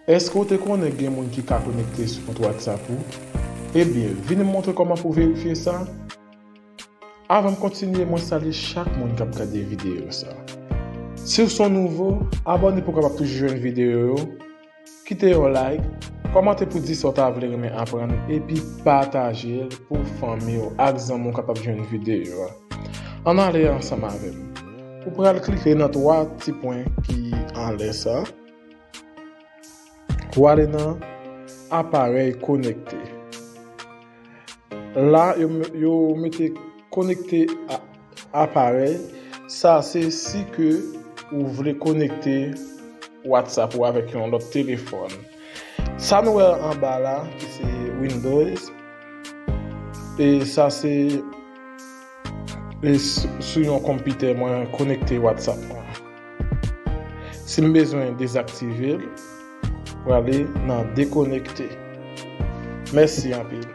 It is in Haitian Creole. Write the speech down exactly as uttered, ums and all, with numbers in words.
Èske w te konnen gen moun ki ka konekte sou kont WhatsApp ou? Ebyen, vin m montre kòman pou verifye sa. Avan m kontinye, mwen salye chak moun k ap gade videyo sa. Si w se yon nouvo, abòne pou w kapab toujou jwenn videyo yo. Kite yon like, kòmante pou di sa w ta vle renmen aprann, epi pataje l pou fanmi w ak zanmi w kapab jwenn videyo a. Ann ale ansanm avè m. Ou pral klike nan twa ti pwen ki anlè sa. Ou ale nan aparèy konekte. La, yo, yo mete konekte a-, aparèy. Sa se si ke ou vle konekte WhatsApp ou avèk yon lòt telefòn. Sa nou wè anba la, ki se Windows. E sa se, e s-, sou yon konpitè mwen konekte WhatsApp mwen. Si m bezwen dezaktive l, prale nan dekonekte. Mèsi anpil.